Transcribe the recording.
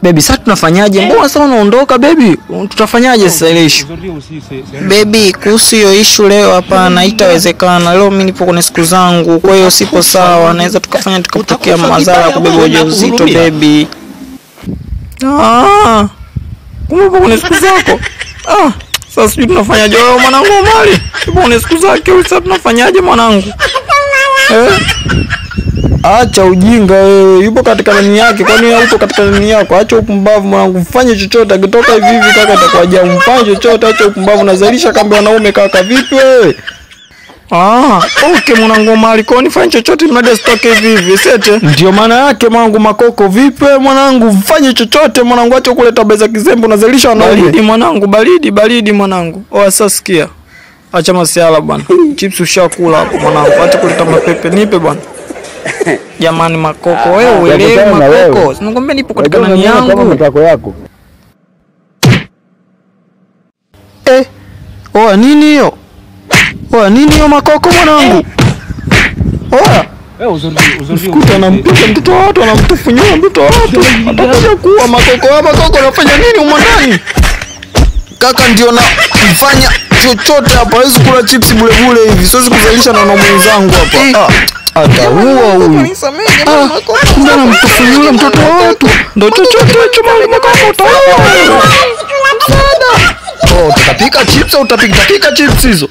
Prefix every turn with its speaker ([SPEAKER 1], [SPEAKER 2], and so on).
[SPEAKER 1] Baby, sasa tunafanyaje? Mbona sasa unaondoka baby? Tutafanyaje sasa ile issue? Baby, kuhusu hiyo issue leo hapana, haitawezekana. Leo mimi nipo kwenye siku zangu, kwa hiyo sipo sawa. Naweza tukafanya tukapokea madhara ya kubeba ujauzito baby. Ah. Kumbe upo kwenye siku zako. Ah, sasa sijui tunafanyaje wewe mwanangu Omari? Upo kwenye siku zake, sasa tunafanyaje mwanangu? Eh? Acha ujinga wewe, yupo katika nani yake, kwani wewe upo katika nani yako? Acha upumbavu mwanangu, mfanye chochote, akitoka hivi hivi kaka atakuwa jamu. Mfanye chochote, acha upumbavu, nazalisha kambi wanaume kaka, vipi wewe? Ah, okay mwanangu Omari, kwa nifanye chochote mradi asitoke hivi hivi, sete. Ndio maana yake mwanangu Makoko, vipi wewe mwanangu, mfanye chochote mwanangu, acha kuleta beza kizembe, unazalisha wanaume. Baridi mwanangu, baridi baridi mwanangu. Oh, sasa sikia. Acha masiala bwana. Chips ushakula hapo mwanangu, acha kuleta mapepe, nipe bwana. Jamani Makoko, wewe uelewi Makoko. Sinakwambia nipo katika nani yangu.
[SPEAKER 2] Matako yako.
[SPEAKER 1] Eh. Oa nini hiyo? Oa nini hiyo Makoko mwanangu? Oa. Msikuta anampiga mtoto wa watu, anamtufunyua mtoto wa watu. Atakuja kuwa Makoko. Hapa Makoko anafanya nini humo ndani? Kaka ndio na mfanya chochote hapa. Hawezi kula chips bure bure hivi. Siwezi kuzalisha na wanaume wenzangu hapa. Ah. Ataua huyu. Kumbe anamtufunyua mtoto wa watu. Ndio chochote hicho mwanangu Makoko, utaua. Oh, utapika chips au utapika chips hizo?